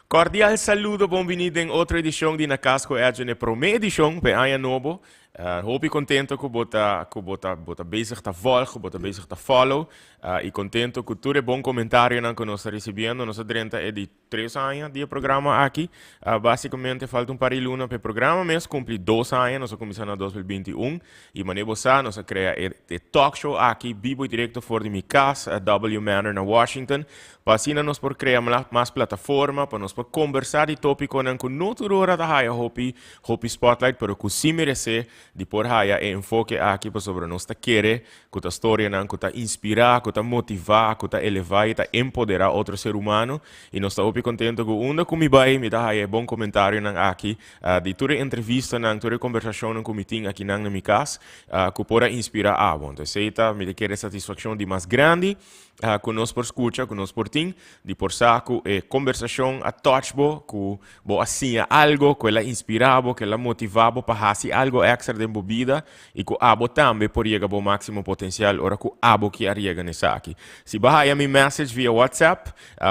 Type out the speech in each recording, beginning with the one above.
Cordial saludo, bon bini den otro edicion di Na Cas cu Edjean, e prome edicion pa e aña nobo. Hopi contento cu bo ta cu bo ta bo ta bezig ta volg, cu bo ta bezig ta follow y contento cu tur e bon comentarionan cu nos ta ricibiendo. Nos a drenta e di 3 aña di e programa aki. Basicamente falta un par di luna pa e programa mes cumpli 2 aña. Nos a cuminsa na 2021 y mane bo sa, nos a crea e talk show aki bibo y directo for di mi cas, W Manor na Washington, pa asina nos por crea mas plataforma, pa nos por conversa di topiconan cu no tur ora ta haya hopi, hopi spotlight, pero cu si merece di por haya e enfoke aki, pasobra nos ta kere cu ta storianan cu ta inspira, cu ta motiva, cu ta eleva y ta empodera otro ser humano. Y nos ta hopi contento cu unda cu mi bay, mi ta haya e bon comentarionan aki, di tur e entrevistanan, tur e conversacionnan cu mi tin akinan na mi cas, cu por a inspira abo. Entonces, esey ta, mi ta kere, satisfaccion di mas grandi cu nos por scucha, cu nos por tin, di por sa cu e conversacion a touch bo, cu bo a siña algo, cu el a inspira bo, cu el a motiva bo pa haci algo extra den bo bida y cu abo tambe por yega bo maximo potencial ora cu abo kier yega n'esaki. Si bo haya mi message via WhatsApp,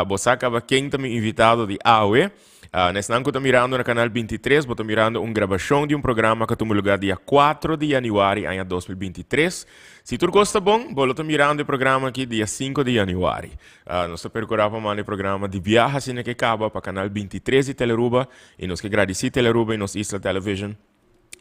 bo sa caba ken ta mi invitado di awe. Na esnan cu ta mirando na Canal 23, bo ta mirando un grabacion di un programa cu a tuma lugar dia 4 di januari aña 2023. Si tur cos ta bon, bo lo ta mirando e programa aki dia 5 di januari. Nos ta percura pa manda e programa di biaha asina cu e caba pa Canal 23 di Telearuba y nos ke gradici Telearuba y nos Isla Television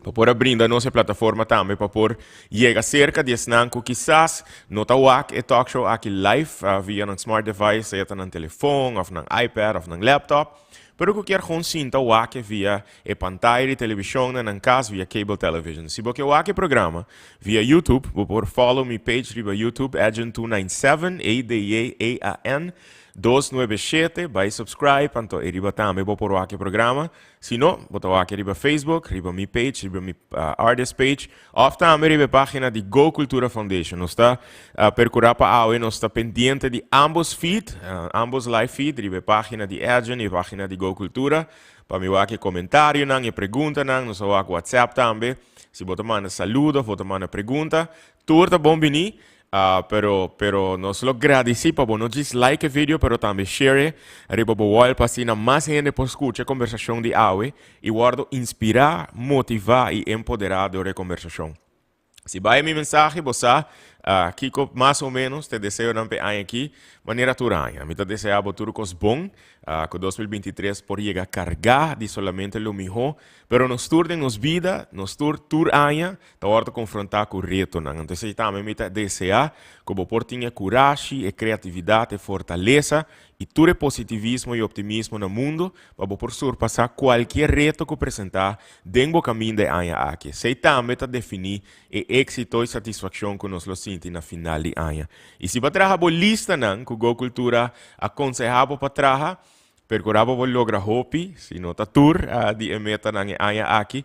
pa por a brinda nos e plataforma tambe pa por yega cerca di esnan cu kisas no ta wak e talk show aki live via nan smart device, sea ta nan telefon of nan iPad of nan laptop, pero cu kier gewoon sinta wak via e pantaya di television na nan cas via cable television. Si bo ke wak e programa via YouTube, bo por follow mi page riba YouTube, Edjean 297, E D J E A N 297, bay subscribe, anto e riba tambe bo por wak e programa. Si no, bo ta wak riba Facebook, riba mi page, riba mi artist page, of tambe riba e pagina di Go Cultura Foundation. Nos ta percura pa awe nos ta pendiente di ambos feed, ambos live feed, riba e pagina di Edjean y e pagina di Go Cultura, pa mi wak e comentarionan, e preguntanan. Nos ta wak WhatsApp tambe. Si bo ta manda saludo of bo ta manda pregunta, tur ta bon bini. Pero nos lo gradici pa bo no djis like e video, pero tambe share riba bo wall pa asina mas hende por scucha e conversacion di awe y wordo inspira, motiva y empodera door e conversacion. Si bay mi mensahe, bo sa kico mas o menos te deseonan p'e aña aki. Manera tur aña, mi ta desea bo tur cos bon, cu 2023 por yega carga di solamente lo miho. Pero nos tur den nos bida, nos tur tur aña ta wordo confronta cu retonan. Entonces esey tambe mi ta desea cu bo por tin e curashi, e creatividad, e fortaleza y tur e positivismo y optimismo na mundo pa bo por surpasa cualkier reto cu presenta den bo caminda e aña aki. Esey tambe ta defini e exito y satisfaccion cu nos lo sinti na final di aña. Y si bo a traha bo listanan cu Go Cultura a conseha bo pa traha, percura bo por logra hopi, si no ta tur, di e metanan e aña aki,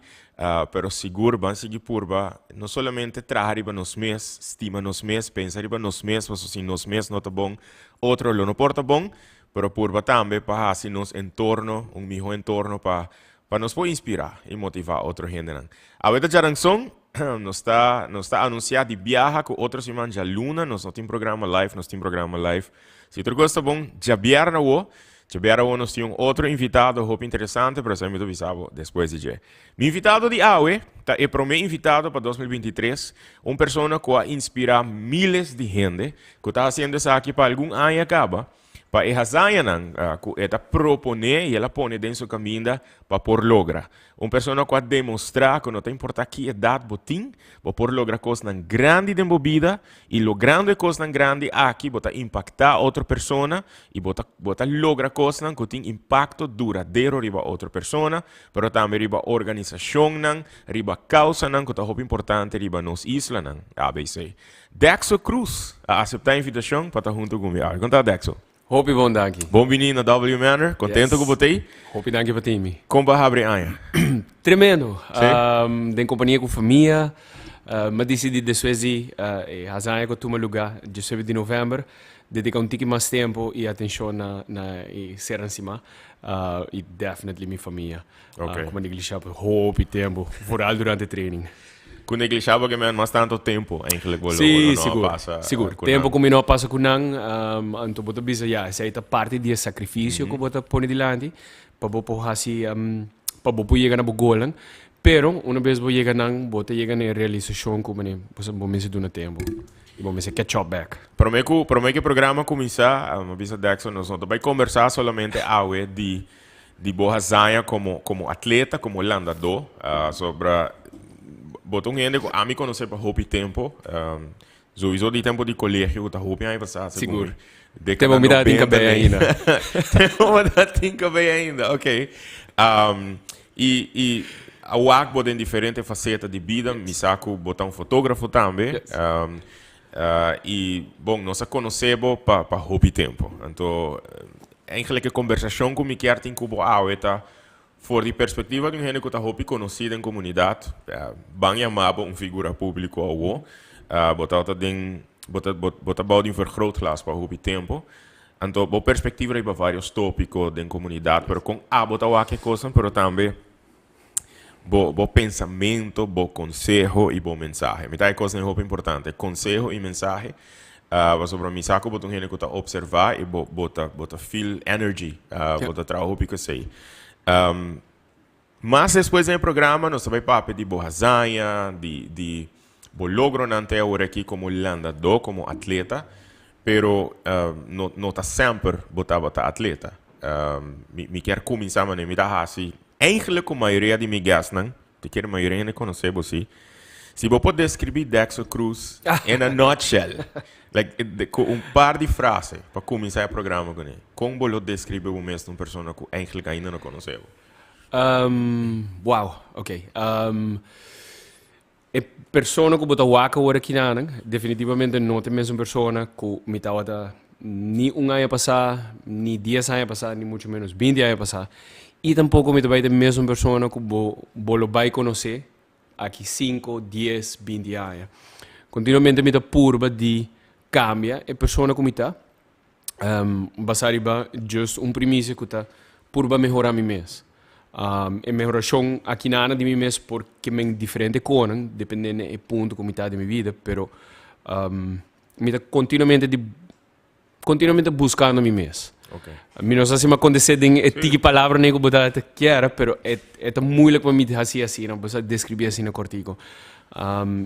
pero sigur ban sigui purba no solamente traha riba nos mes, stima nos mes, pensa riba nos mes, pasobra si nos mes no ta bon, otro lo no por ta bon, pero purba tambe pa haci nos entorno un miho entorno pa nos por inspira y motiva otro hendenan. Awe ta djaranson, nos ta anuncia di biaha cu otro siman djaluna nos no tin programa live, nos tin programa live. Si tur cos ta bon, djabierna awo, djabierna awo nos tin un otro invitado hopi interesante, pero esei mi ta bisa bo despues di dje. Mi invitado di awe ta e prome invitado pa 2023, un persona cu a inspira miles di hende, cu ta haciendo esaki pa algun aña caba, pa e hazañanan cu e ta propone y el a pone den su caminda pa por logra. Un persona cu a demostra cu no ta importa ki edad bo tin, bo por logra cosnan grandi den bo bida y logrando e cosnan grandi aki bo ta impacta otro persona y bo ta logra cosnan cu tin impacto duradero riba otro persona, pero tambe riba organisacionnan, riba causanan cu ta hopi importante riba nos islanan ABC. Dexo Cruz a acepta invitacion pa ta hunto cu mi. Con ta, Dexo? Hopi bon, danki. Bon bini na W Manor. Contento cu bo t'ey? Hopi danki pa tin mi. Con bo a habri aña? Tremendo. Den compania cu famia. Mi a dicidi despues di e hazaña cu a tuma lugar 19 di november, dedica un tiki mas tempo y atencion na e ser encima y definitely mi famia. Cu mi a negligia pa hopi tempo, vooral durante training. Ku neglishá bo ke men mas tanto tempo eigenlijk bo lo Sí, no a sigur, pasa sigur. ku Tempo nan. ku mi no a pasa ku nan, anto bo ta bisa ya, esei ta parti di e sakrifisio ku bo ta pone dilanti pa bo por hasi, pa bo por yega na bo golnan. Pero una bes bo yega nan, bo ta yega na e realisashon ku mane bo sa bo mester duna tempo i bo mester catch up back. Promé ku promé ku e programa kuminsá, mi a bisa Dexter nos no ta bai kombersá solamente awe di di bo hazaña komo komo atleta, komo landadó, sobra bo ta un hende ku ami konosé pa hopi tempu, Souiso di tempo di colegio cu ta hopi aña pasá segun Sigur. mi. Década Tempo mi ta tin 90 cabey ainda. Tempo bo ta tin cabey ainda, ok. Y, y a wak bo den diferente faceta di bida. Mi sa cu bo ta un fotógrafo tambe. Yes. Y bon, nos a conoce bo pa, pa hopi tempo. Anto, eigenlijk e conversacion cu mi kier tin cu bo awe ta For di perspectiva di un hende cu ta hopi conoci den comunidad, ban yama bo un figura publico awo, bo tabata den, bo ta, bo ta bao di un vergrootglas pa hopi tempo, anto bo perspectiva riba varios topico den comunidad, pero con abo ta wak e cosnan, pero tambe bo, bo pensamento, bo conseho y bo mensahe. Mi ta e cosnan hopi importante, conseho y mensahe, pasobra mi sa cu bo ta un hende cu ta observa y bo, bo ta, bo ta feel energy, bo ta traha hopi cu esey. Mas despues den e programa nos ta bay papia di bo hazaña, di, di bo logronan te awor aki como landadó, como atleta, pero no, no ta semper bo tabata atleta. Mi, mi kier cuminsa manera mi ta haci eigenlijk cu mayoria di mi guestnan, Te kere mayoria hende conoce bo si. Si bo por describi Dexter Cruz in a nutshell, like de, cu un par di frase pa cuminsa e programa cune, con bo lo describi bo mes na un persona cu eigenlijk ainda no conoce bo? Wow, ok. E persona cu bo ta wak awor aki nanan, definitivamente no ta e mesun persona cu mi tabata ni un aña pasá, ni dies aña pasá, ni mucho menos binti aña pasá. I tampoko mi ta bai ta e mesun persona ku bo bo lo bai konosé aki sinku, dies, binti aña. Kontinuamente mi ta purba di kambia e persona ku mi ta, basá riba just un primisia ku ta purba mehorá mi mes. E mehorashon akinana di mi mes por ke men diferente konan, depende na e punto ku mi ta den mi bida, pero Mi ta continuamente di continuamente buscando mi mes. Okay. Mi no sa si mi a contesté den e tiki palabranan ku bo ta kier, pero e e ta moeilijk pa mi hasi asina, bo sa describí asina kortico.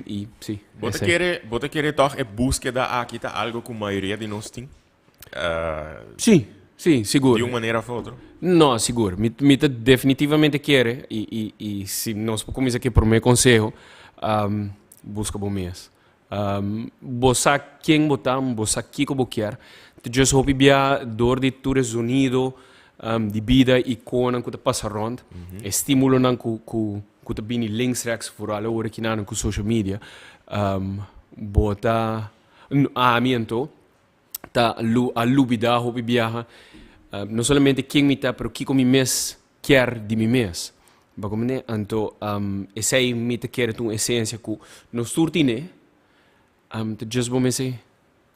I si, Bo ta esei. kere, bo ta kere tòg e búskeda aki ta algo ku mayoria di nos tin? Sí, sí, sigur. Di un manera of otro? No, sigur. Mi mi ta definitivamente kere i i i si nos por kuminsá ku e promé konseho, buska bo mes. Bo sa ken bo ta, bo sa kiko bo kier. Ta just hopi bia dor di tur e zonido di bida i konan ku ta pasa rònt, e stimulonan ku ku ku ta bini links rèks vooral awor aki nan ku social media, bo ta, ami anto, ta a lubida hopi biaha no solamente ken mi ta pero kiko mi mes kier di mi mes. Bo comprende? Anto esei mi ta kere ta un esencia ku nos tur tine, ta just bo mester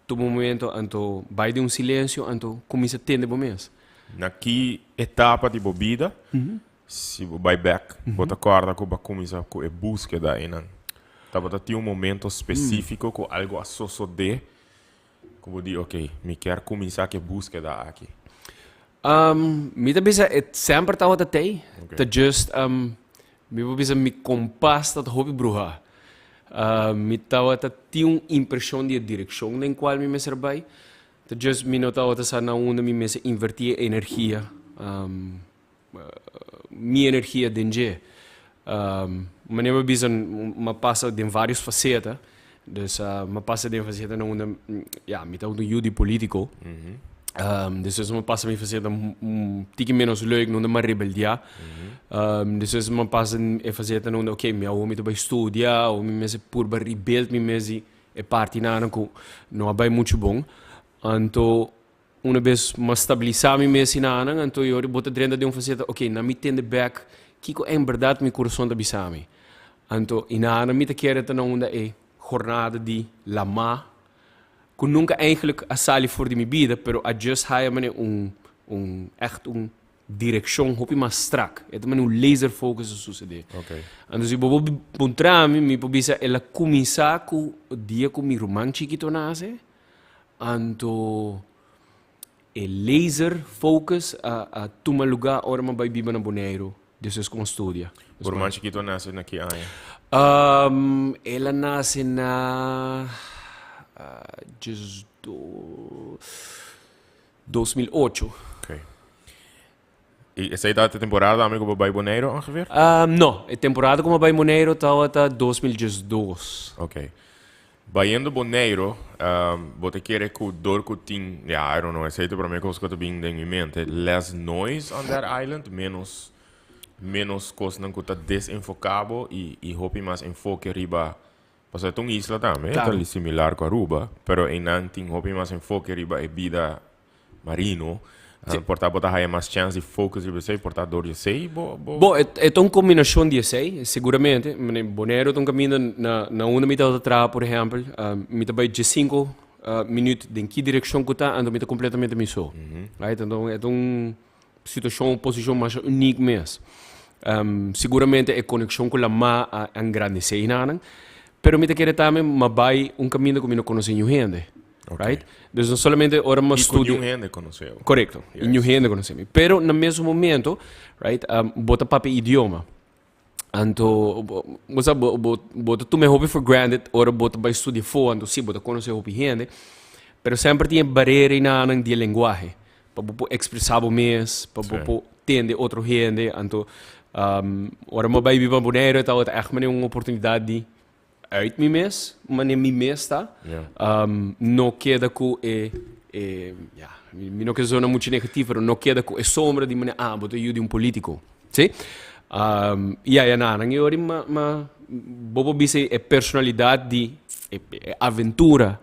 tuma un momento anto bai den un silencio anto kuminsa tende bo mes. Na ki etapa di bo bida, si bo bai bek, bo ta kòrda ku bo a kuminsá ku e búskeda einan? Tabata tin un momento spesífiko ku algu a sosodé Ku bo di, ok, mi kier kuminsá ku e búskeda aki. Mi ta bisa e semper tabata tei. Ta just, mi por bisa mi kompas ta hopi bruhá. Mi tabata tin un impreshon di e direkshon den kual mi mester bai. Ta just mi no tabata sa na unda mi mester invertí e energia. Mi energia den dje. Manera mi a bisa mi a pasa den varios faceta, dus mi a pasa den faceta na unda ya mi tabata un yu di politico, despues mi a pasa mi faceta un tiki menos leuk na unda mi a rebeldia, despues mi a pasa e faceta na unda ok mi awor mi ta bai studia, awor mi mester purba rebuild mi mes di e partinan ku no a bai muchu bon, anto Una bes m'a stabilisá mi mes i nanan, anto e ora bo ta drenta den un faseta, ok, na mi tende bèk kiko en bèrdat mi kurason ta bisa mi. Anto i nanan mi ta kere ta na unda e jornada di lamá, ku nunka eigentlik a sali for di mi bida, pero a just haya manera un, un, ègt un. direkshon hopi mas strak. E ta manera un laser focus a susedé. Anto si bo por puntra mi, mi por bisa el a kuminsá ku dia ku mi ruman chikito nase, anto e laser focus a tuma lugá ora mi a bai biba na Boneiru despues ku mi a studia. Bo ruman chikito a nase na ki aña? El a nase na 2008. Ok. I esei tabata e temporada tambe ku bo bai Boneiru ongeveer? No, e temporada ku mi a bai Boneiru tabata 2012. Ok. Bayendo Boneiru, bo ta kere ku dor ku tin, ya, I don't know, esei ta prome kos ku ta bin den mi mente, less noise on that island, menos, menos kosnan ku ta desenfoká bo i, i hopi mas enfoke riba Pasobra e ta un isla tambe, e ta similar ku Aruba, pero einan tin hopi mas enfoke riba e bida marino. Por ta bo ta haya mas chèns di focus riba esei, por ta dor di esei bo bo. Bo, e ta un kombinashon di esei, seguramente. Mane Boneiru ta un kaminda na na unda mi tabata traha, por ehèmpel, mi ta bai diesinku minüt den ki direkshon ku ta, anto mi ta kompletamente mi so. Right? Anto e ta un Situashon, posishon masha unik mes. Siguramente e konekshon ku lamá a engrandesé hinanan, pero mi ta kere tambe m'a bai un kaminda ku mi no konosé niun hende, right? Dus no solamente ora m'a I ku studia. niun hende konosé bo. Korekto, i niun hende konosé mi. Pero na mesun momento, right, bo ta papia idioma. Anto, bo sa, bo, bo, bo ta tuma e hopi for granted ora bo ta bai studia afó, anto sí, bo ta konosé hopi hende, pero semper tin e barera enanan di e lenguahe, pa bo por ekspresá bo mes, pa bo por tende otro hende, anto, ora mi a bai biba Boneiru e tabata ègt manera un oportunidat di uit mi mes, manera mi mes ta, no keda ku e, e, ya, mi no ke zona muchu negativo, pero no keda ku e sombra di manera, ah, bo ta yu di un polítiko. Sí. Y aya nan e ora ma, ma bo por bisa e personalidad di e, e aventura,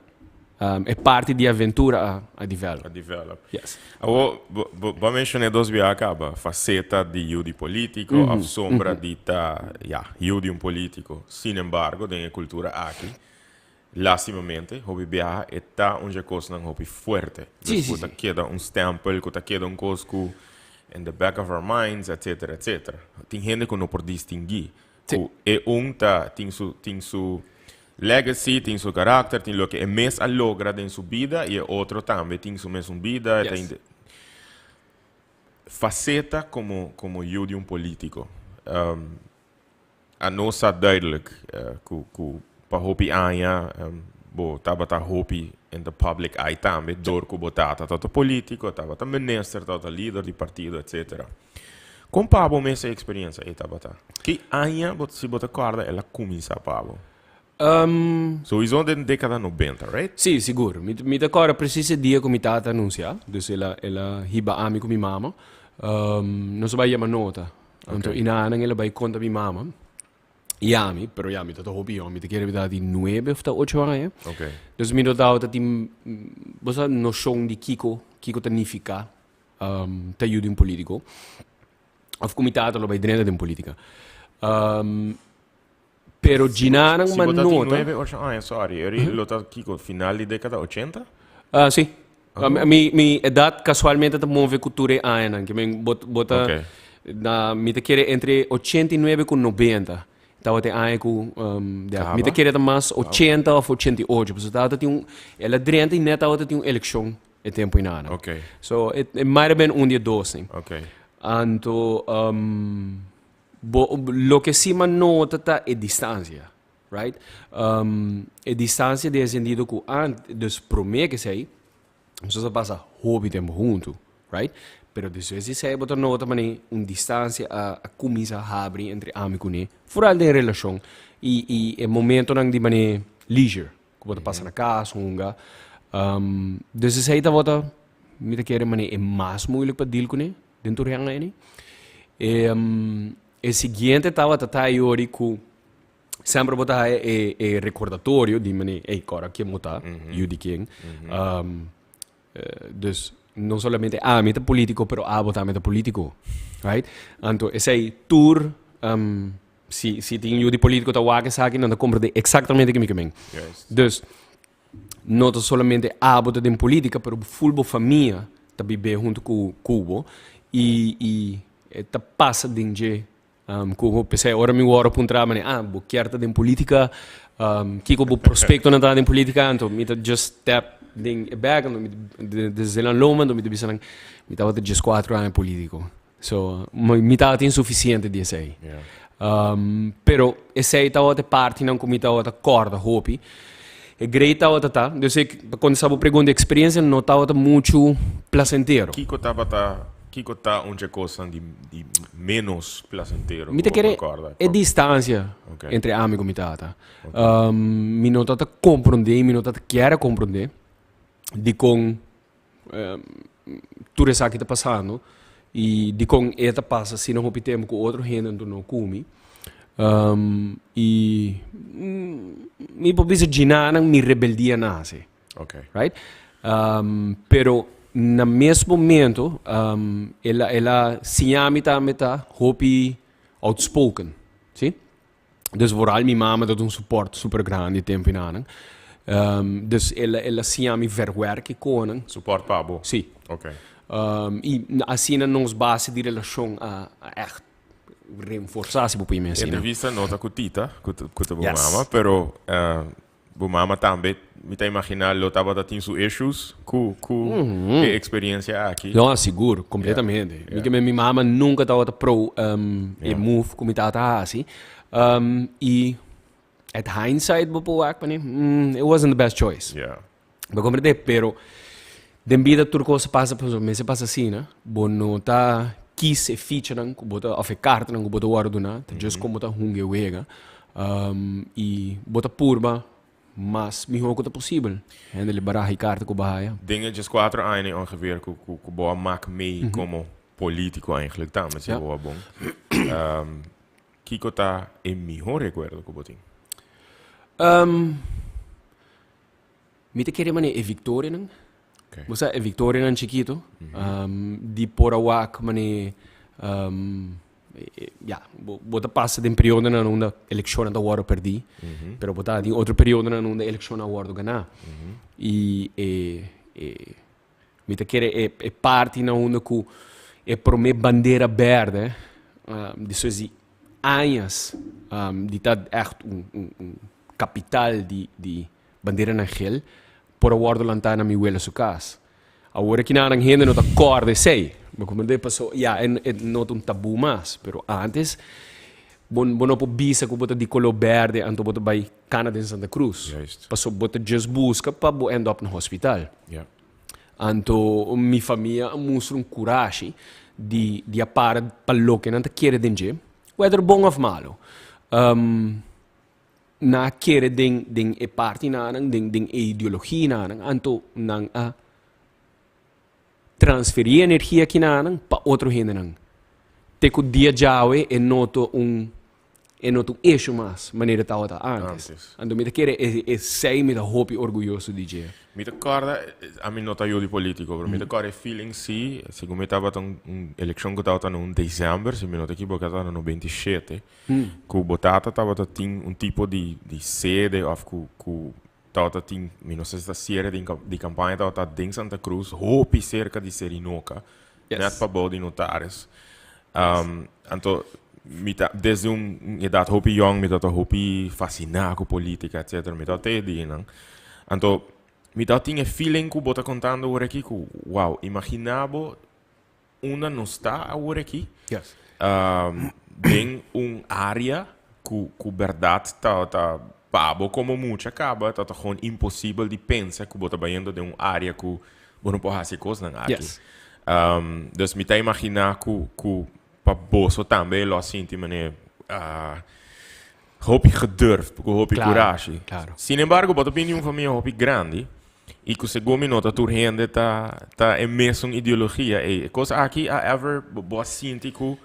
e parti di aventura a, a develop. A develop. Yes. Awo, bo, bo, bo a menciona dos biaha caba, faceta di yu di politico of sombra di ta, ya, yu di un politico. Sin embargo, den e cultura aki, lastimamente, hopi biaha e ta un dje cosnan hopi fuerte. Sí, Dus sí, cu ta sí. keda un stempel, cu ta keda un cos cu in the back of our minds, etcetera, etcetera. Tin hende cu no por distingui cu e un ta tin su tin su legacy, tin su karakter, tin loke e mes a logra den su bida y e otro tambe tin su mesun bida. E ta Faceta como como yu di un politico. A nos sa duidelijk cu cu pa hopi aña bo tabata hopi in the public eye tambe door cu bo tata tabata politico, tabata minister, tabata lider di partido etcetera. Con pa bo mes e experiencia ey tabata? Ki aña bo si bo ta corda el a cuminsa pa bo? Souiso den decada nobenta, right? Sí, sigur. Mi mi ta corda precies e dia cu mi tata a anuncia. Dus el a el a hiba ami cu mi mama. Nos a bay yama nota. Anto i nan el a bai konta mi mama i ami, pero ya mi ta hopi yong, mi ta kere mi ta di nuebe of ta ocho aña. Dus mi no tabata tin bo sa noshon di kiko, kiko ta nifiká ta yu di un politiko of ku mi tata lo bai drenta den politika. Pero djinanan Si bo ta tin nota. nuebe, ocho aña, sorry, eri lo ta kiko, final di dekada ochenta? Ah, si. Mi, mi edat kasualmente ta move ku tur e añanan. Ke men bo, bo ta, Ok. na, mi ta kere entre 89 ku 90. Tabata e aña ku, ja, mi ta Kaba? kere ta mas 80 of 88. Pasobra tabata tin un, el a drenta i net tabata tin un elekshon e tempu inana. Ok. So, e, e might have been un di e dos, ni. Ok. Anto, Bo, loke si m'a nota ta e distancia, right? E distancia den e sentido cu ant, dus prome cu esey, nos a pasa hopi tempo hunto, right? Pero despues di esey bo ta nota manera un distancia a a cuminsa habri entre ami cu ne, vooral den relacion y y e momentonan di manera leisure, cu bo ta pasa na cas, hunga. Dus esey tabata, mi ta kere manera e mas moeilijk pa deal cu ne. Den tur hende eni. E, e siguiente tabata ta e ori ku semper bo ta haya e, e recordatorio di mane, ey, kora ken bo ta, yu di ken. Dus no solamente ami ta politico, pero abo tambe ta politico. Right? Anto esei tur, si, si tin yu di politico ta wak esaki, nan ta comprende exactamente ke mi ke men. Dus, No ta solamente abo ta den politica, pero full bo famia ta bibé hunto cu cu bo. Y y e ta pasa den dje cu p'esey ora mi worde puntra mane, ah, bo kier ta den politica, kico bo prospectonan ta den politica? Anto mi ta just step den e bek, anto mi desde nan loma, anto mi ta bisa nan, mi tabata 14 aña politico. So, mi tabatin suficiente di esey. Pero esey tabata e partinan cu mi tabata corda hopi. E great tabata ta, dus ik, pa contesta bo pregunta, e experiencia no tabata mucho placentero. Kico tabata, kico ta un dje cosnan di, di menos placentero Mi ta cu bo kere por corda? e distancia entre ami cu mi tata. Mi no tabata comprende y mi no tabata kier a comprende dicon Tur esaki ta pasando y dikon e ta pasa asina hopi tempo ku otro hende anto no ku mi. Y mi por bisa djinanan mi rebeldia nase. Right? Pero na mes momento el a el a siña mi tambe ta hopi outspoken, si. Dus vooral mi mama ta un support super grandi tempo inanan. Dus el el a siña mi verwerk e konan. Support pa bo? Si. Ok. I asina nos base di relashon a a echt renforsá, si bo por yama asina. Entrevista no ta ku Tita, ku ta ku ta bo mama, pero Bo mama tambe, mi ta imaginá, lo tabata tin su issues ku ku e experiencia aki. No, sigur, completamente. Mi ke men mi mama nunca tabata pro e move ku mi tata a hasi. I at hindsight bo por wak pané, it wasn't the best choice. Bo comprende? Pero den bida tur kos a pasa pasobra mester pasa asina. Bo no ta kis e fichanan ku bo ta òf e kartanan ku bo ta wòrdu duna, ta just kon bo ta hunga e wega. I bo ta purba mas mihó ku ta posibel. Hende li baraha e karta ku bo haya. Den e 14 aña ongeveer ku ku bo a mak mee komo polítiko eigenlijk tambe, si bo a bon. Kiko ta e mihó rekuerdo ku bo tin? Mi ta kere manera e victorianan. Bo sa e victorianan chikito di por a wak manera ya bo ta pasa den periodonan unda eleccionnan ta wordo perdi pero bo ta den otro periodonan unda eleccionnan a wordo gana y e mi ta kere e partinan unda cu e prome bandera berde despues di añas di ta echt un capital di Banderanan gel por a wòrdu lantá na mi wela su kas. Awor aki nan hende no ta kòrda esei. Bo komprendé? Paso ya e no ta un tabú mas. Pero ántes bo bo no por bisa ku bo ta di koló bèrdè anto bo ta bai kana den Santa Cruz. Paso bo ta djis buska pa bo end up na hospital. Anto mi famia a mustra un kurashi di di a para pa loke nan ta kere den dje, whether bon òf malu. Nan a kere den den e partinanan, den den e ideologianan, anto nan a transferí e energia akinanan pa otro hendenan. Te ku dia djawe e no ta un e no ta un issue mas manera e tabata antes. Antes. Anto mi ta kere e esei mi ta hopi orguyoso di dje. Mi ta kòrda, ami no ta yu di polítiko, pero mi ta kòrda e feeling si, segun mi tabata un un elekshon ku tabata na un desèmber, si mi no ta ekiboká tabata na 97. Ku bo tata tabata tin un tipo di di sede òf ku ku tabata tin, mi no sa si ta siere di di kampaña tabata den Santa Cruz, hopi serka di Serinoka, nèt pabou di Notaris. Anto mi ta desde un edat hopi yòn mi tabata hopi fasiná ku polítika etcetera, mi tabata e dianan. Anto mi tabatin e feeling ku bo ta kontando awor aki ku wow, imaginá bo Unda nos ta awor aki? Yes. Den un área ku ku bèrdat ta ta pa bo komo mucha kaba ta ta gewoon imposibel di pensa ku bo ta bayendo den un área ku bo no por hasi e kosnan aki. Yes. Dus mi ta imaginá ku ku pa boso tambe lo a sinti manera hopi gedurfd, ku hopi Claro, kurashi. claro. Sin embargo bo ta bini di un famia hopi grandi. I ku segun mi nota tur hende ta ta e mesun ideologia ei. E kos aki a ever bo a sinti ku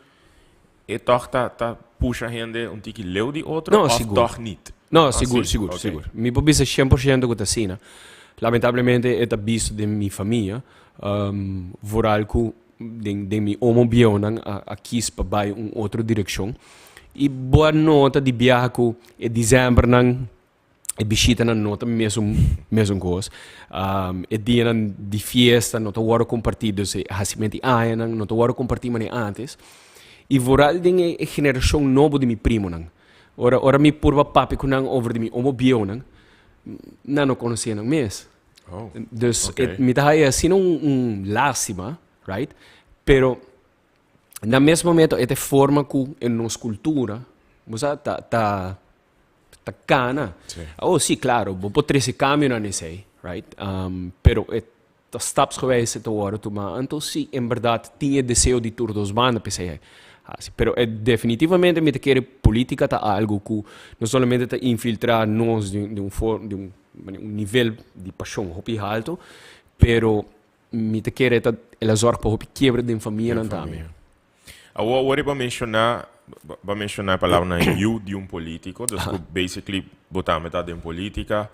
e tòg ta ta pusha hende un tiki leu di otro No, òf sigur. tòg nit? No, Ah, sigur, si? sigur, Ok. sigur. Mi por bisa 100% ku ta asina. Lamentablemente e ta bisto den mi famia, vooral ku den den mi omo bieunan a a kis pa bai un otro direkshon. I bo a nota di biaha ku e decembernan. E bishitanan no ta mesun mesun kos. E dianan di fiesta no ta wòrdu kompartí, dus e hasimentu di añanan no ta wòrdu kompartí manera ántes. I vooral den e generashon nobo di mi primonan. Ora ora mi purba papia ku nan over di mi omo bieunan, nan no konosé nan mes. Oh, Dus okay. mi ta haña asina un un lástima, right? Pero na mes momento e ta e forma ku e nos kultura, bo sa, ta ta ta cana. Sí. Oh, sí, claro, bo por trece cambionan esey, right? Pero e ta stapsgewijs e ta worde tuma. Anto sí, en berdad tin e deseo di tur dos banda p'esey haci. Pero e definitivamente mi ta kere politica ta algo cu no solamente ta infiltra nos di un for, di un un nivel di pasion hopi halto, pero mi ta kere ta el a zorg pa hopi kiebra den famianan tambe. Awor, awor riba menciona, ba menciona e palabranan yu di un politico, dus cu basically bo tambe ta den politica.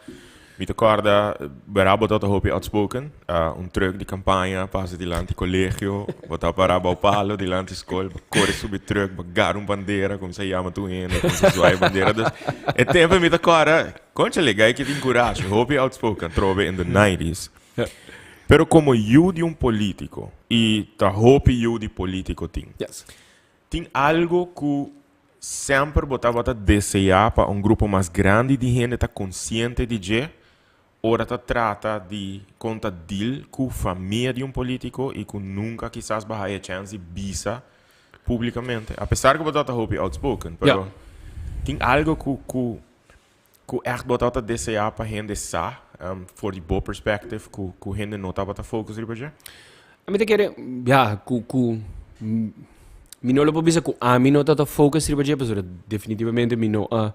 Mi ta corda, bera bo tabata hopi outspoken, un truck di campaña pasa dilanti colegio, bo ta para bao palo dilanti school, bo core subi truck, bo gara un bandera, cuminsa yama tur hende, cuminsa zwaai e bandera. Dus e tempo mi ta corda, conchale, guy ki tin curashi, hopi outspoken, trobe in the nineties. Pero como yu di un politico, y ta hopi yu di politico tin, tin algo cu semper bo tabata desea pa un grupo mas grandi di hende ta consciente di dje ora ta trata di con ta deal cu famia di un politico y cu nunca kisas bo haya chance di bisa publicamente? A pesar cu bo tabata hopi outspoken, pero tin algo cu cu Ku ègt bo tabata deseá pa hende sa, for di bo perspective, ku ku hende no tabata focus riba dje? Ami ta kere, ya, ku ku mi no lo por bisa ku ami no tabata focus riba dje, pasobra definitivamente mi no a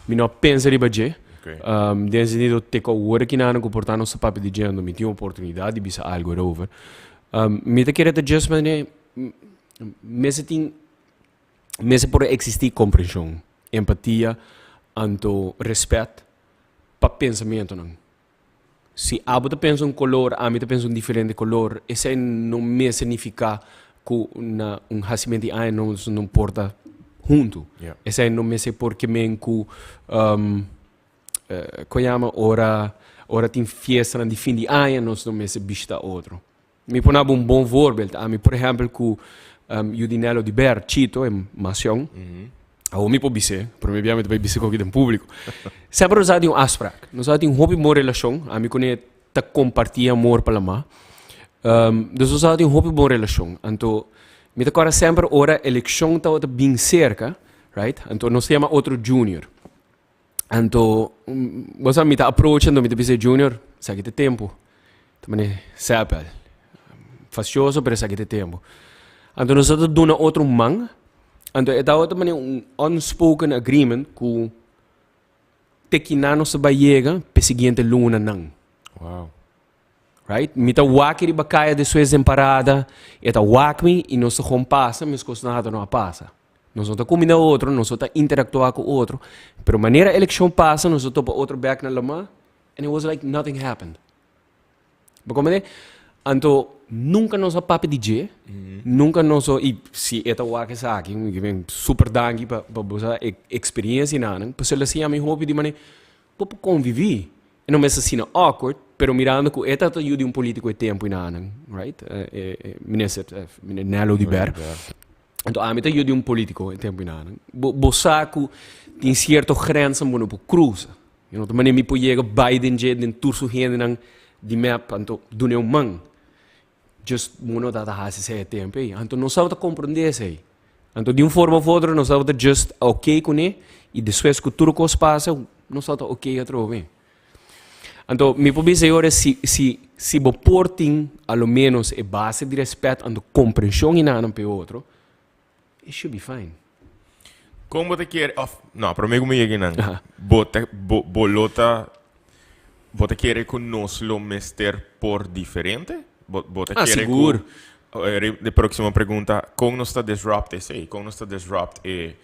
mi no a pensa riba dje. Den e sentido te ku awor aki nan ku por ta nos ta papia di dje, anto mi tin oportunidat di bisa algu erover. Mi ta kere ta just manera mester tin Mester por existi comprension, empatia anto respet pa pensamentonan. Si abo ta pensa un color, ami ta pensa un diferente color, esey no mester nifica cu na un hacimento di aña nos no por ta hunto. Esey no mester por kemen cu, con yama, ora ora tin fiestanan di fin di aña nos no mester bishita otro. Mi por naba un bon voorbeeld. Ami, por ehempel, cu Judinello di Ber, Chito, e masion. Awor mi por bis'é, prome bia mi ta bay bis'é koki den publico. Semper nos a tin un afspraak. Nos a tin hopi bon relacion. Ami cu ne ta comparti amor pa lamá. Dus nos a tin hopi bon relacion. Anto, mi ta corda semper ora eleccion tabata bin cerca, right? Anto nos ta yama otro Junior. Anto, bo sa mi ta approach anto mi ta bisa Junior, esaki ta e tempo. Ta mane Seppel, fastioso pero esaki ta e tempo. Anto nos ta duna otro un man, anto e tabata mane un unspoken agreement ku te kina nos ta bai yega p'e siguiente lunanan. Wow. Right? Mi ta wak riba kaya despues den parada, e ta wak mi i nos ta gewoon pasa meskos nada no a pasa. Nos no ta kuminda otro, nos no ta interaktuá ku otro, pero manera elekshon pasa nos ta topa otro bèk na Lamar and it was like nothing happened. Bo komprendé? Anto nunka nos a papia di dje, nunka nos a, i si e ta wak esaki, mi ke men super danki pa pa bo sa e eksperensianan, pasobra el a siña mi hopi di manera bo por konviví. E no mester asina awkward, pero mirando ku e tabata yu di un polítiko e tempu enanan, right? E minister, Nel Oduber. Anto ami ta yu di un politico e tempo inanan. Bo, bo sa cu tin cierto grenzen bo no por cruza. You know, ta manera mi por yega bai den dje, den tur su hendenan di mep, anto dun'e un man. Just bo no tabata haci esei e tempo ei. Anto nos tabata comprende esei. Anto di un forma of otro nos tabata just ok cune y despues cu tur cos pasa, nos tabata ok atrobe. Anto mi por bisa yora si si si bo por tin a lo menos e base di respet anto comprension hinanan pa e otro, it should be fine. Kon bo ta kere of no prome ku mi yega einan bo ta bo bo lo ta bo ta kere ku nos lo mester por diferente? Bo bo ta Ah, kere ku sigur. De próximo pregunta kon nos ta disrupt esei? Kon nos ta disrupt e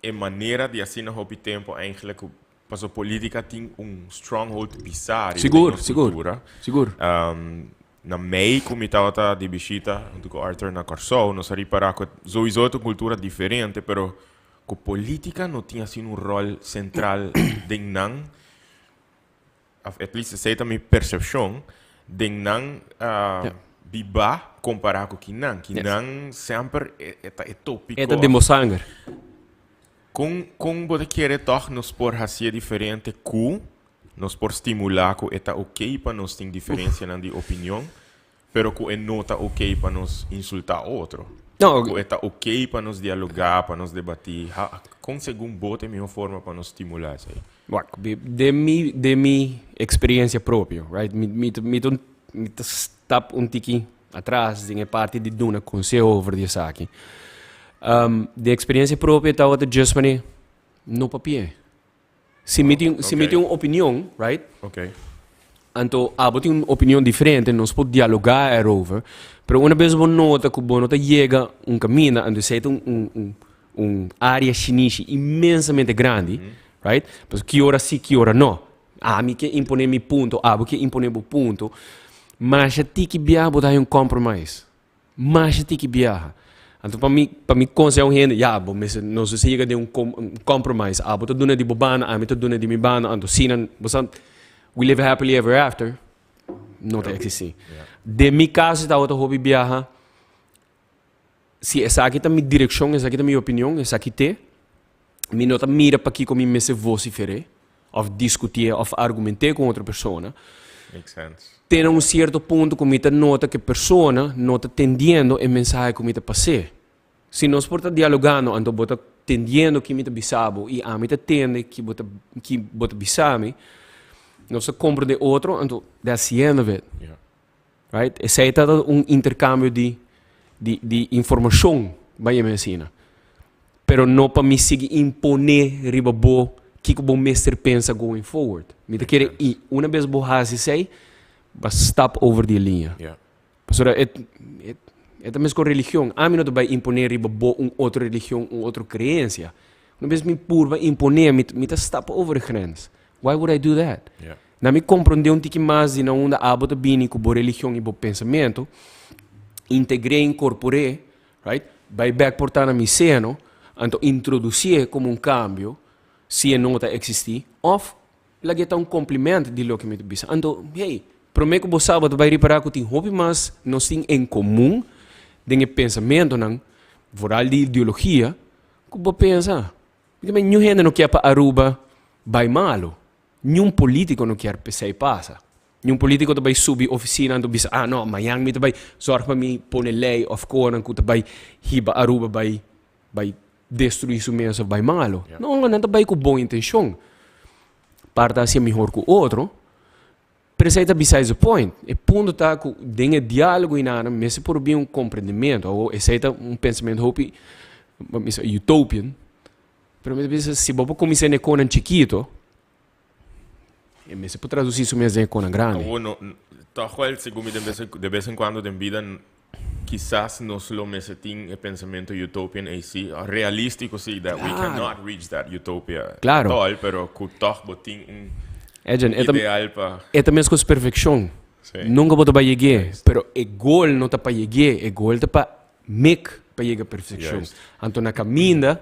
E manera di asina hopi tempo eigenlijk ku paso politica tin un stronghold pisá riba Sigur, nos sigur, cultura. sigur. Na mei ku mi tabata di bishita huntu ku Arthur na Kòrsou, nos a ripará ku souiso ta un kultura diferente, pero ku politica no tin asina un ròl sentral den nan. of at least esei ta mi percepcion, den nan biba compara cu kinan. Kinan semper e ta e topico. E ta den bo sanger. Con, con bo ta kere toch nos por hacié diferente cu nos por stimula cu e ta ok pa nos tin diferencianan di opinion, pero cu e no ta ok pa nos insulta otro? No. Cu e ta ok pa nos dialoga, pa nos debati. Ha, con segun bo ta e miho forma pa nos stimula esey? Wak, den mi, den mi experiencia propio, right, mi, mi ta, mi ta, mi ta stap un tiki atras den e parti di duna conseho over di esaki. Den experiencia propio tabata just manera no papia. Si mi tin, si mi tin un opinion, right? Ok. Anto abo tin un opinion diferente, nos por dialoga erover, pero una bes bo nota ku bo no ta yega un kaminda, anto esei ta un, un, un, un área shinishi inmensamente grandi, right? Pasobra ki ora si, ki ora no. Ami ke imponé mi punto, abo ke imponé bo punto. Masha tiki biaha bo ta haña un compromise. Masha tiki biaha. Anto pa mi, pa mi konseha un hende, ya, bo mester, nos mester yega den un com, un compromise. Abo ta duna di bo banda, ami ta duna di mi banda, anto asina, bo sa, we live happily ever after, no ta eksistí. Den mi kaso tabata hopi biaha, si esaki ta mi direkshon, esaki ta mi opinion, esaki t'e, mi no ta mira pakiko mi mester vosifer'é, òf diskutié òf argumenté ku un otro persona. Makes sense. Te na un sierto punto ku mi ta nota ku e persona no ta tendiendo e mensahe ku mi ta pas'é. Si nos por ta dialogando, anto bo ta tendiendo ki mi ta bisa bo i ami ta tende ki bo ta ki bo ta bisa mi, nos ta komprende otro, anto that's the end of it. Yeah. Right? Esei ta un intercambio di di di informacion, bay yama asina. Pero no pa mi sigui impone riba bo kiko bo mester pensa going forward. Mi ta kere i una bes bo hasi esei, bo a stap over di e liña. Yeah. Pasobra e e e ta meskos religion. Ami no ta bay impone riba bo un otro religion, un otro creencia. Una bes mi purba impone, mi mi ta stap over e grens. Why would I do that? Yeah. Na mi komprondé un tiki mas di na unda abo ta bini ku bo religion i bo pensamentu, integr'é, inkorpor'é, right, bai bèk por ta na mi seno, anto introdusié komo un kambio, si e no ta eksistí, òf lag'é ta un kompliment di loke mi ta bisa. Anto, hey, promé ku bo sa bo ta bai ripará ku tin hopi mas nos tin en komun den e pensamentunan, vooral di ideologia, ku bo pensa. Niun hende no kier pa Aruba bai malu. Niun politico no kier p'esey pasa. Niun politico ta bay subi oficina anto bisa, ah no, mañan mi ta bay zorg pa mi pone ley of conan cu ta bay hiba Aruba bay bay destrui su mes of bay malo. No, nan ta bay cu bon intencion. Par ta hacia mihor cu otro, pero esey ta besides the point. E punto ta cu den e dialogo y nada mester por bin un comprendimento. Awor esey ta un pensamento hopi, bo bisa utopian. Pero mi ta bisa si bo por kuminsá den e konan chikito, e mester por tradusí su mes den e konan grandi. Awor no, tòg wèl segun mi den bes de bes en kuando den bida kisas nos lo mester tin e pensamentu utopian ei sí, realístiko sí, that we cannot reach that utopia Klaro. at all, pero ku tòg bo tin un Edjean, e ta, ideal pa. e ta meskos perfekshon. Sí. Nunka bo ta bai yeg'é, pero e gol no ta pa yeg'é, e gol ta pa Mek pa yega perfekshon. Juist. Anto na kaminda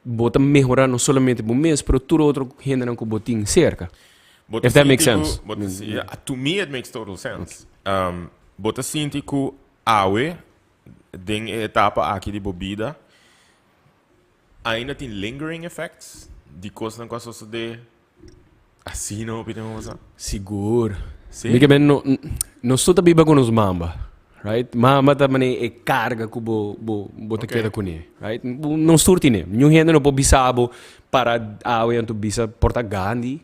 bo ta mehorá no solamente bo mes, pero tur otro hendenan ku bo tin serka. Bo ta If that makes sinti ku, sense. bo ta si- yeah, to me it makes total sense. Bo ta sinti ku awe, den e etapa aki di bo bida, ainda tin lingering effects di kosnan ku a sosodé Asina hopi tempo pasá? Sigur. Sí? Mi ke men no, nos tur ta biba ku nos mamba, right? Mamba ta manera e karga ku bo, bo, bo ta Okay. keda kuné, right? Nos tur tine. Niun hende no por bisa bo para awe anto bisa por ta Gandhi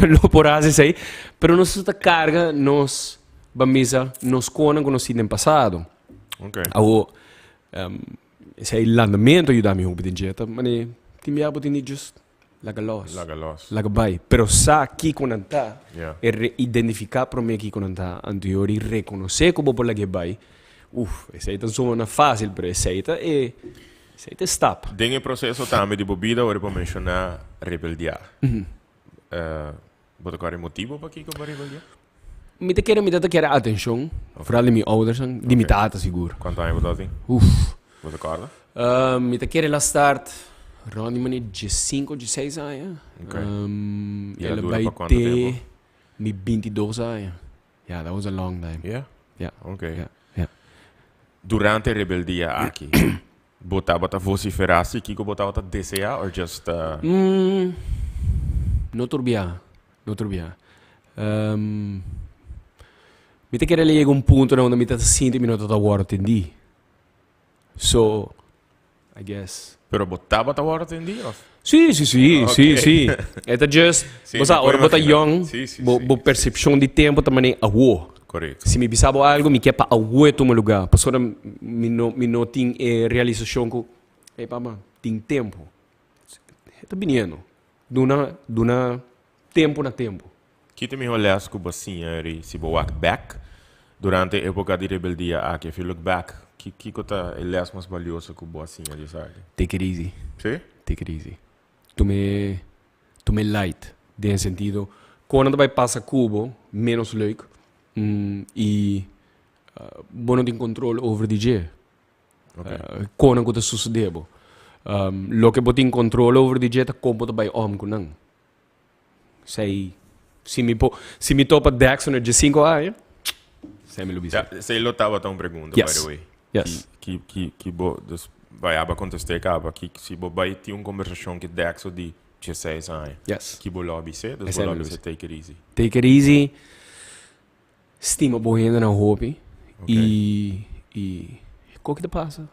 lo por hasi esei. Pero nos tur ta karga nos, ban bisa, nos konan ku nos tin den pasado. Okay. Awo, esei landamento a yuda mi hopi den dje. Ta manera tin bia bo tin di just Laga los. Laga los. Laga bai. Pero sa kiko nan ta. Yeah. E re identifiká promé kiko nan ta. Anto yo di rekonosé ku bo por lag'é bai. Uf, esei ta zona fásil, pero esei ta e, esei ta e stap. Den e proseso tambe di bo bida ora bo menshoná rebeldiá. Bo ta kòrda e motibu pakiko bo a rebeldiá? Mi ta kere mi ta ta kere atenshon, vooral di mi oudersnan, di mi tata sigur. Kuantu aña bo tabatin? Uf. Bo ta kòrda? Mi ta kere la start Rond di mane diescinco, diesseis aña. Ok. Um, Y el a el a dura bai pa cuanto te tempo? mi 22 aña. Yeah, that was a long time. Yeah? Yeah. Ok. Yeah, yeah. Durante e rebeldia aki, bo tabata vocifera si kico bo tabata desea or just uh... Mm, no tur bia, no tur bia. Um, mi ta kere yega un punto na unda mi ta sinti mi no ta ta worde atendi. So, I guess. Pero bo tabata worde atendi of? Sí, sí, sí, Ok. sí, sí. E ta just, Sí, bo sa, mi por ora bo ta imagina. young, Sí, sí, bo, sí, bo sí, percepcion di tempo ta manera awo. Correcto. Si mi bisa bo algo, mi ke pa awo e tuma lugar. Pasobra mi no, mi no tin e realisacion cu, ey papa, tin tempo. E ta biniendo. Duna, duna tempo na tempo. Ki ta e mihó les ku bo a siña eri si bo wak bèk durante e époka di rebeldia aki? If you look back, ki kiko ta e les mas balioso ku bo a siña di esaki? Take it easy. Sí? Take it easy. Tum'e, tum'e light den e sentido kon nan ta bai pasa ku bo ménos leuk i bo no tin control over di dje. Kon nan ku ta sucede bo. Loke bo tin control over di dje ta kon bo ta bai om ku nan. Sei, si mi po, si mi topa Dexter na diescinco aña, sei mi lo bisa. Ja, sei lo tabata un pregunta, by Yes. the way. Yes. Ki, ki, ki bo, dus, bai aba contesté caba, ki, si bo bai tin un conversacion ki Dexter di diesseis aña, Yes. ki bo lo bisé? Dus Esei bo mi lo lo bisé bisa. take it easy. Take it easy, stima bo hendenan hopi, Okay. i, i, ko ki ta pasa?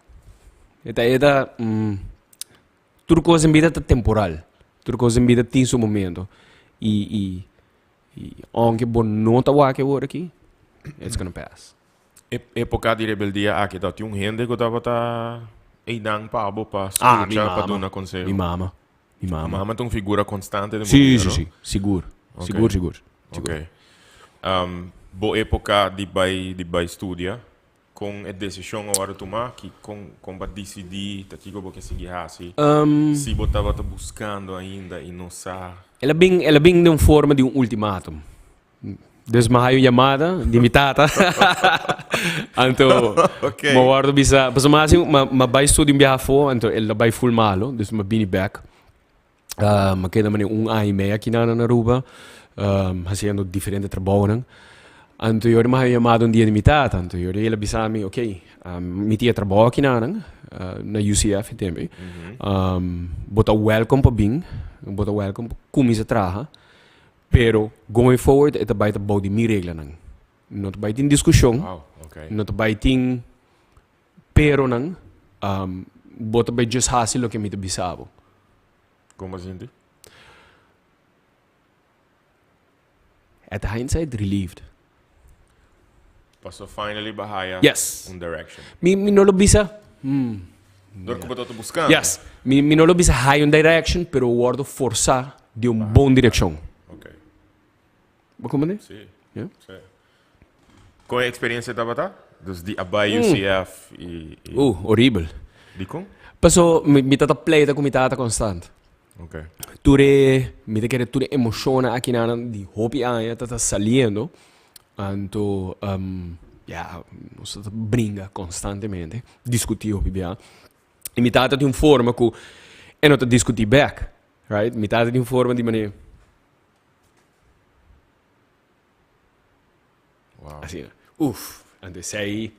E ta, e ta, mm, Tur cos en bida ta temporal. Tur cos en bida tin su momento. Y, y, y aunke bo no ta wak awor aki, it's gonna pass. E epoca di rebeldia aki ta tin un hende cu tabata eynan pa bo pa Ah, mi scucha, pa mama. duna conseho? Mi mama. Mi mama. Mama ta un figura constante den bo Sí, bida, sí, no? sí. Sigur. Ok. Sigur, sigur. Sigur. Ok. Bo epoca di bay, di bay studia, Kon e desishon a wòrdu tumá? Ki kon kon bo a disidí ta kiko bo ke sigui hasi? Si bo tabata buskando ainda i no sa. El a bin el a bin den un forma di un ultimatum. Dus mi a haya un yamada di mi tata. Anto mi a wòrdu bisa, pasobra mi a hasi mi a bai studia un biaha afó, anto el a bai ful malo, dus mi a bini bèk. Mi a keda manera un aña y medio aki na Aruba, haciendo diferente trabounan. Anto yori mi a haña yamada un dia di mi tata, anto yori el a bisa mi, ok, mi tin e trabou aki na nan, na UCF e tempo ei. Bo ta welcome pa bin, bo ta welcome pa cuminsa traha, pero going forward e ta bai ta bou di mi reglanan. No ta bai tin discusion, no ta bai tin Peronan, bo ta bai djis hasi loke mi ta bisa bo. Kon bo a sinti? At hindsight, relieved. Paso finally bo a haya Yes. un direction. Mi, mi no lo bisa, hmm. Dor ku bo tabata buskando. Yes. Mi, mi no lo bisa haya un direction, pero wordo forsa di un bon direccion. Ok. Bo comprende? Sí. Yeah. Sí. Kon e experiencia tabata? Dus di a bai UCF y, y Horibel. Dikon? Paso mi, mi tata pleita ku mi tata konstant. Ok. Tur e, mi ta kere tur e emoshonnan akinanan di hopi aña ta ta saliendo. Anto, ya, nos ta bringa konstantemente, diskutí hopi bia. I mi tata tin un forma ku e no ta diskutí bèk, right? Mi tata tin un forma di manera. Wow. Asina. Uf. Anto esei,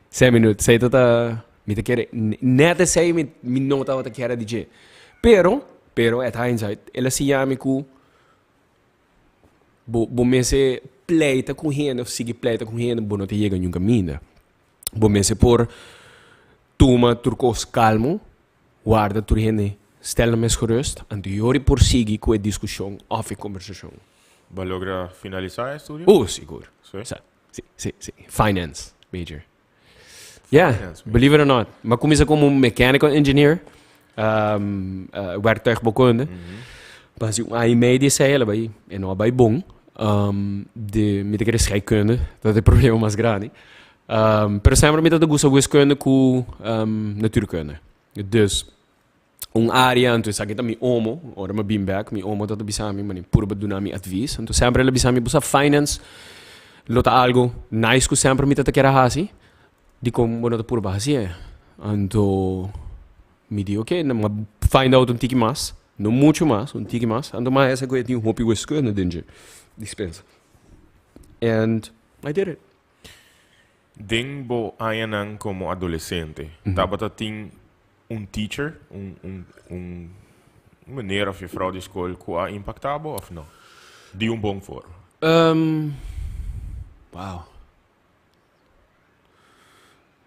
sei minuut, sei ta mi ta kere, net esei mi, mi no tabata kere di dje. Pero, pero at hindsight, el a siña mi ku bo, bo mester pleita ku hende of sigui pleita ku hende, bo no ta yega niun kaminda. Bo mester por tuma tur kos kalmo, Warda tur hende stel nan mes gerust, anto yori por sigui ku e diskushon òf e kombersashon. Bo a logra finalisá e estudio? Oh, sigur. Sí? Sa, si, si, si. Finance major. Yeah, Finance major. believe it or not. Mi a kuminsá komo un mechanical engineer, werktuigbouwkunde. Pa hasi un aña i mei di esei, el a bai, e no a bai bon. De, mi ta kere scheikunde, dat ta e problema mas grandi. Pero semper mi ta ta gusta wiskunde ku natuurkunde. Dus un área, anto esaki ta mi omo, ora mi a bin bek, mi omo ta ta bisa mi, mane purba duna mi advis. Anto semper el a bisa mi, bo sa finance lo ta algo nice ku semper mi ta ta kier a hasi, dikon bo no ta purba hasié? Anto mi di oke, mi a. find out un tiki mas, no mucho mas, un tiki mas. Anto mas esa ku e tin hopi wiskunde den dje dispensa. And I did it. Den bo añanan komo adolesente, tabata tin un teacher, un un un meneer of juffrouw di skol ku a impaktá bo of no? Di un bon forma. Wow.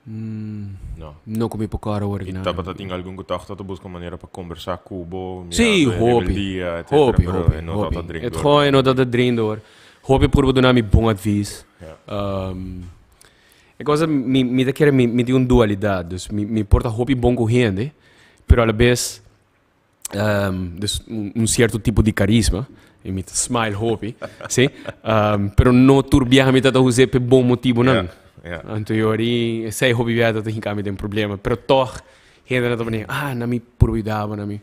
No. No ku mi por kòrda awor I nada. tabata tin algun ku tòg ta buska manera pa kombersá ku bo, Sí, mirando e hopi. rebeldia, etcétera, Hopi, pero hopi, e no tabata hopi. drink Het door. gewoon e no tabata drink door. Hopi purba duna mi bon advies. Ja. E cosa mi mi ta kere mi mi tin un dualidad, dus mi mi por ta hopi bon ku hende, pero a la bes dus un cierto tipo di carisma y mi ta smile hopi, si, pero no tur biaha mi ta ta us'é p'e bon motibonan. Anto yori esei hopi biaha ta ta hinka mi den problema, pero tog hendenan ta manera, ah, na mi por yuda bo, na mi.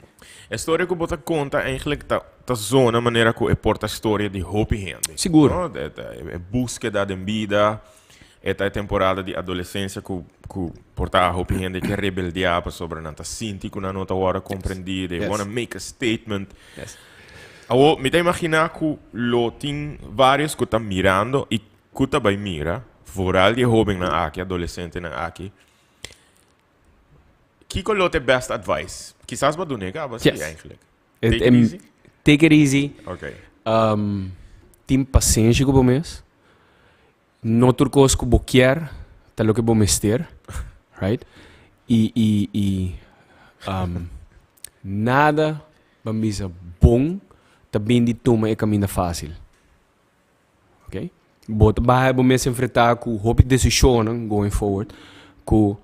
E storia ku bo ta konta eigenlijk ta ta zona manera ku e por ta storia di hopi hende. Sigur. No? E búskeda den bida. E ta e temporada di adolescencia cu cu por ta hopi hende ke rebeldia pasobra nan ta sinti cu nan no ta worde comprendi, they wanna make a statement. Awo mi ta imagina cu lo tin varios cu ta mirando y cu ta bay mira, vooral di e hobennan aki, adolescentenan aki. Kico lo ta e best advice? Kisas bo a duna e caba si eigenlijk. Take it easy? Take it easy. Okay. Tin pasenshi cu bo mes. No tur kos ku bo kier ta loke bo mester, right? I i i um, nada ban bisa bon ta bin di tuma e kaminda fásil. Ok? Bo ta baha bo mes enfrentá ku hopi desishonnan going forward ku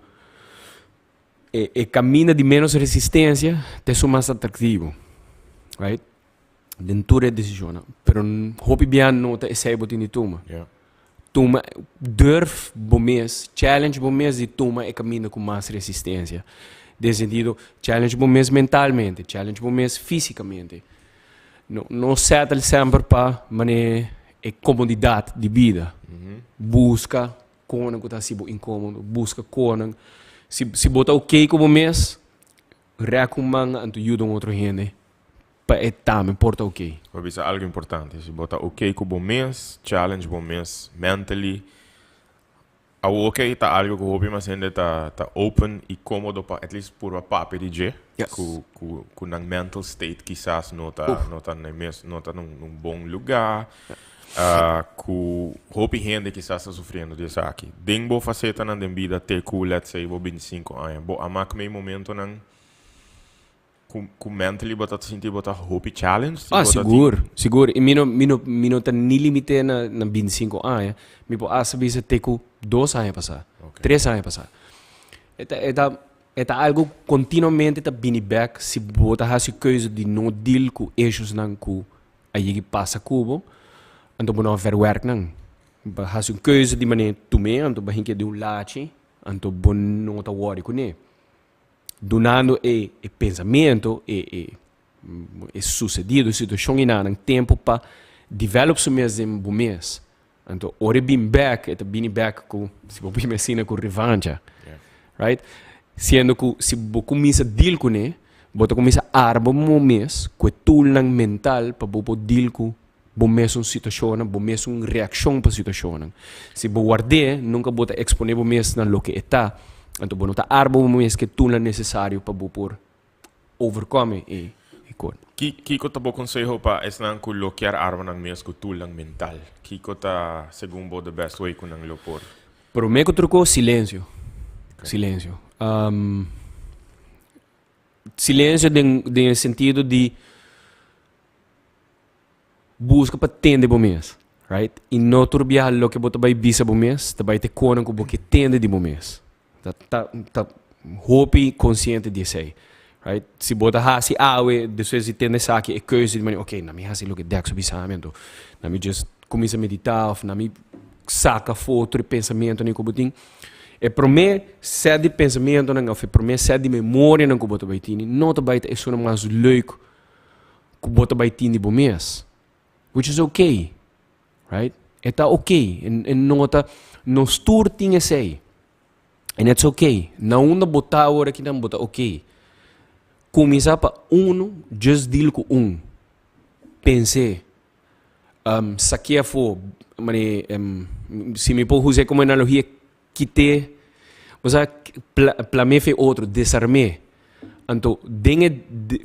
e e kaminda di ménos resistensia ta esun mas atraktivo, right? Den tur e decisionnan. Pero hopi bia no ta esei bo tin di tuma. Tuma, durf bo mes, challenge bo mes di tuma e caminda cu mas resistencia. Den sentido, challenge bo mes mentalmente, challenge bo mes fisicamente. No, no settle semper pa mane e comodidad di bida. Busca conan cu ta haci bo incomodo, busca conan. Si, si bo ta okay cu bo mes, rek un man anto yuda un otro hende. Pa e tambe por ta oké. Bo bisa algo importante, si bo ta oké ku bo mes, challenge bo mes mentally. Awor oké ta algo ku hopi mas hende ta ta open i komodo pa at least purba papia di dje. Yes. Ku ku ku nan mental state kisas no ta no ta na e mes no ta na un bon lugá. Ku hopi hende kisas ta sufriendo di esaki. Den bo fasetanan den bida te ku let's say bo 25 aña, bo a mak mei momentonan Ku ku mentally bo ta sinti bo ta hopi challenge? Ah, sigur, sigur. I mi no, mi no, mi no ta ni limité na, na 25 aña. Mi por hasta bisa te ku dos aña pasá, tres aña pasá. E ta, e ta, e ta algu kontinuamente ta bini bèk si bo ta hasi keuze di no deal ku issuesnan ku a yegi pasa ku bo, anto bo no a verwerk nan. Bo a hasi un keuze di manera tum'é, anto bo a hinka den un lachi, anto bo no ta wòri kuné. Dunando e e pensamiento, e e e sucedido, e situacion enanan tempo pa develop su mes den bo mes. Anto ora e bin bek, e ta bini bek ku, si bo bini asina, ku revancha. Right? Siendo ku si bo kuminsa deal kuné, bo ta kuminsa arma bo mes ku e toolnan mental pa bo por deal ku bo mesun situacionnan, bo mesun reaccion pa situacionnan. Si bo ward'é, nunca bo ta exponé bo mes na loke e ta, anto bo no ta arma bo mes ku e toolnan necesario pa bo por overcome e e kos. Ki kiko ta bo conseho pa esnan ku lo kier arma nan mes ku toolnan mental? Kiko ta segun bo the best way ku nan lo por? Promé ku tur kos, silencio. Silencio. Silencio den den e sentido di Buska pa tende bo mes, right? I no tur biaha loke bo ta bai bisa bo mes ta bai te konan ku bo ke tende di bo mes. Ta ta ta hopi konsiente di esei, right? Si bo ta hasi awe despues di tende esaki e keuze di manera ok na mi hasi loke Dex a bisa mi anto na mi just kuminsa medita of na mi saka afó tur e pensamentonan ku bo tin. E promé sèt di pensamentonan of e promé sèt di memorianan ku bo ta bai tini no ta bai ta esunnan mas leuk ku bo ta bai tin di bo mes, which is okay, right? E ta okay, e no ta, nos tur tin esei, and it's okay. Na unda bo ta awor aki nan bo ta okay. Kuminsá pa unu, just deal ku un. Pens'é. Saké afó, mane, si mi por us'é komo analogia, kit'é, bo sa, plam'é fe otro, desarm'é. Anto, den e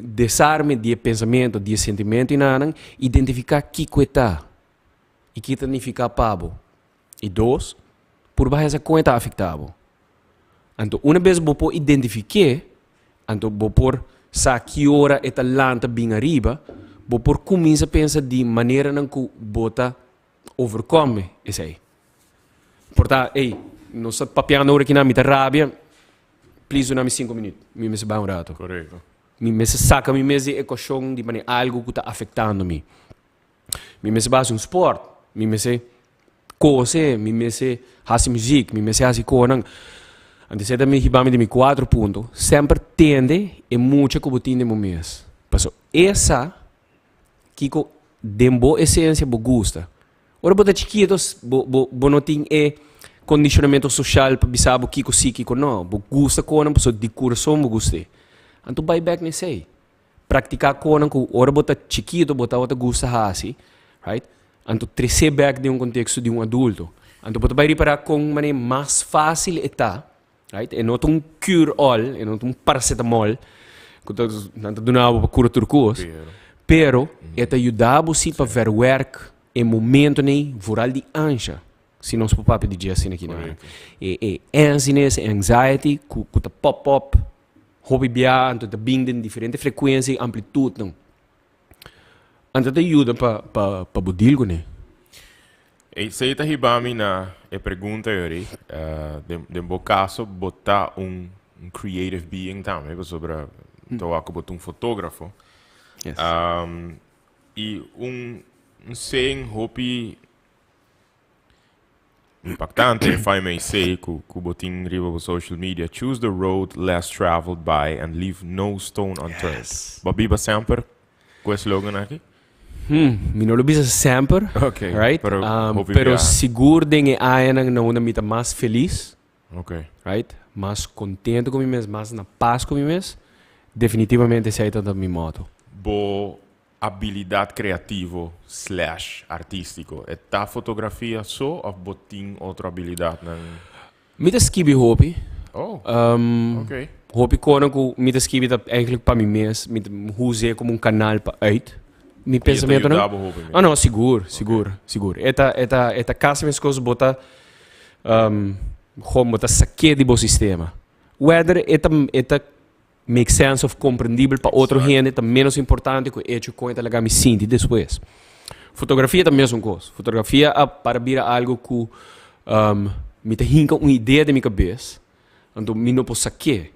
desarme di e pensamentu, di e sentimentu i nan, identifiká kiko e ta i ki ta nifiká pa bo. I dos, purba hesa kon e ta afektá bo. Anto, una bes bo por identifik'é, anto bo por sa ki ora e ta lanta bin ariba, bo por kuminsá pensa di maneranan ku bo ta overkome esei. Por ta, ey, nos ta papiando ora kinan, mi ta rabia, please duna mi sinku minüt, mi mester bai un rato. Korekto. Mi mester saka mi mes di e ekuashon di manera algu ku ta afektando mi. Mi mester bai hasi un sport, mi mester kose, mi mester hasi muziek, mi mester hasi konan. Anto esei ta mi hiba mi di mi kuatro punto, semper tende e mucha ku bo tin den bo mes. Pasobra e sa kiko den bo esensia bo gusta. Ora bo ta chikito bo bo bo no tin e kondishonamentu soshal pa bisa bo kiko si kiko no. Bo gusta konan pasobra di kurason bo gust'é. Anto bai bèk na esei. Praktiká konan ku ora bo ta chikito bo tabata gusta hasi, right? Anto tres'é bèk den un konteksto di un adulto. Anto bo ta bai ripará kon manera mas fásil e ta, right? E no ta un cure all, e no ta un paracetamol ku ta nan ta duna bo pa kura tur kos, pero e ta yuda bo si pa verwerk e momentonan vooral di ansha, si nos por papia di dje asina aki nan. E e ansiness, e anxiety ku ku ta pop up Hopi bia anto ta bin den diferente frekuensia i amplitudnan. Anto ta yuda pa pa pa bo deal kuné. Esei ta hiba mi na e pregunta yori. Den den bo kaso bo ta un un creative being tambe pasobra ta wak ku bo ta un fotografo. Yes. I un un saying hopi Impactante, if I may say, ku ku bo tin riba bo social media, choose the road less traveled by and leave no stone unturned. Yes. Bo a biba semper ku e slogan aki? Hmm, mi no lo bisa semper, Ok, right? pero hopi Pero biaha. sigur den e añanan na unda mi ta mas felis, Ok. right? Mas contento cu mi mes, mas na paz cu mi mes, definitivamente esey ta ta mi motto. Bo Abilidat kreativo slash artístiko, e ta fotografia so òf bo tin otro abilidatnan? Mi ta skibi hopi. Oh, oké. Hopi konan ku mi ta skibi ta eigenlijk pa mi mes. Mi ta huz'é komo un kanal pa uit mi I e ta pensamentonan. yuda bo hopi mes? Ah no, sigur, sigur, sigur. E ta, e ta, e ta kasi meskos bo ta, gewoon bo ta sak'é di bo sistema. Whether e ta, e ta Make sense of komprendibel pa otro hende ta menos importante ku e hecho kon e ta laga mi sinti despues. Fotografia ta mesun kos. Fotografia a para bira algo ku mi ta hinka un idea den mi kabes, anto mi no por sak'é.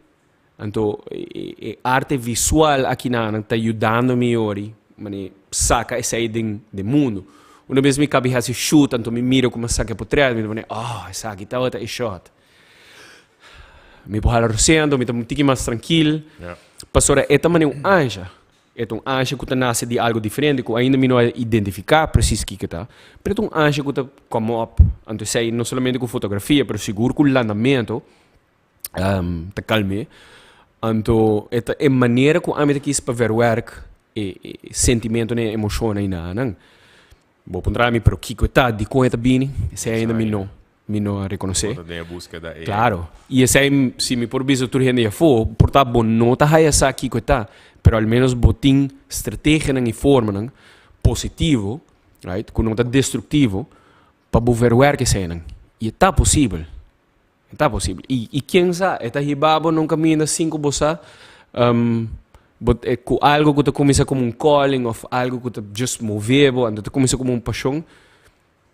Anto e arte visual akinanan ta yudando mi yori mane saka esei den den mundu. Una bes mi kabi hasi shoot anto mi mira kuma saka e potret mi ta pone, oh esaki tabata e shot. Mi por hala rosendo, mi ta un tiki mas trankil. Pasobra e ta manera un ansha. E ta un ansha ku ta nase di algu diferente ku ainda mi no a identifiká presis kiko ta. Pero e ta un ansha ku ta come up. Anto esei no solamente ku fotografia, pero sigur ku landamentu ta kalm'é. Anto e ta e manera ku ami ta kis pa verwerk e sentimentonan e emoshonnan i nan. Bo puntra mi, pero kiko e ta? Dikon e ta bini? Esei ainda mi no. Mi no a rekonosé. Bo ta den e búskeda ei. Klaro. I esei, si mi por bisa tur hende afó, por ta bo no ta haya sa kiko e ta, pero al ménos bo tin strategianan i formanan positivo, right, ku no ta destruktivo, pa bo verwerk eseinan. I e ta posibel. E ta posibel. I, i ken sa, e ta hiba bo na un kaminda sin ku bo sa, bo, ku algu ku ta kuminsá komo un calling òf algu ku ta just move bo, anto ta kuminsá komo un pashon.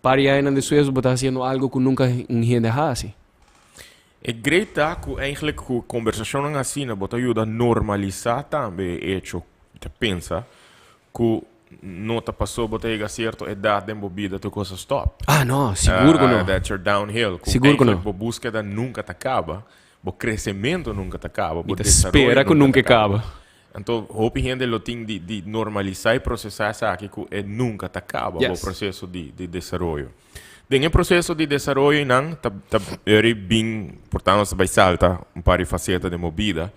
Par di añanan despues bo ta hasiendo algo ku nunka un hende a hasi. E great ta ku eigenlijk ku kombersashonnan asina bo ta yuda normalisá tambe e echo ta pensa ku no ta paso bo ta yega sierto edat den bo bida tur kos a stòp. Ah no, sigur ku no. That you're downhill. Ku Sigur ku no. eigenlijk bo búskeda nunka ta kaba, bo kresementu nunka ta kaba, bo Mi ta desaroyo spera ku nunka nunka ta e kaba. kaba. Anto hopi hende lo tin di di normalisa y procesa esaki cu e nunca ta caba bo proceso di di desaroyo. Den e proceso di desaroyo eynan ta ta eri bin por ta nos ta bay salta un par di faceta den bo bida.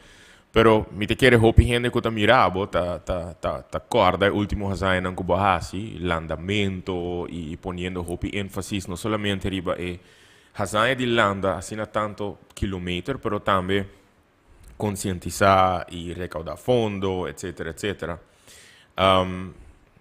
Pero mi ta kere hopi hende ku ta mira bo ta ta ta ta kòrda e último hazañanan ku bo a hasi, landamento i poniendo hopi énfasis no solamente riba e hazaña di landa asina tanto kilometer, pero tambe konsientisá i rekaudá fondo, etcétera, etcétera.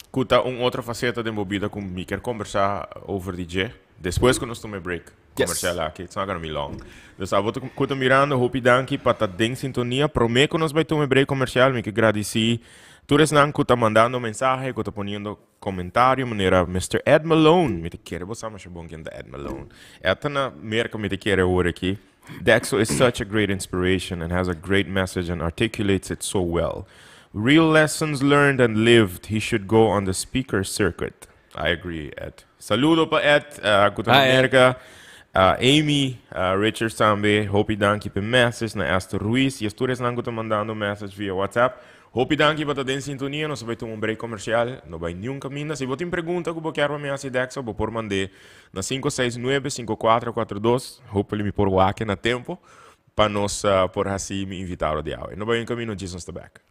Ku ta un otro faseta den bo bida ku mi kier kombersá over di dje despues ku nos tuma e break komersial aki. It's not gonna be long. Dus abo ku ta mirando, hopi danki pa ta den sintonia. Promé ku nos bai tuma e break komersial mi ke gradisí tur esnan ku ta mandando mensahe, ku ta poniendo komentario manera Mister Ed Malone. Mi ta kere bo sa masha bon ken ta Ed Malone. Ed ta na Merka mi ta kere awor aki. Dexo is such a great inspiration and has a great message and articulates it so well. Real lessons learned and lived, he should go on the speaker circuit. I agree, Ed. Saludo pa Ed, ku ta na Hi, Ed. Merka. Amy, Richards tambe, hopi danki p'e message. Na Esther Ruiz y es tur esnan ku ta mandando message via WhatsApp. Hopi danki pa ta den sintonia. Nos a bai tuma un break comercial. No bai niun caminda. Si bo tin pregunta ku bo kier pa mi hasi Dexo, bo por mand'é na 569 5442. Hopefully mi por wak na tempo pa nos por hasi mi invitado di awe. No bai niun camino, djis nos ta back.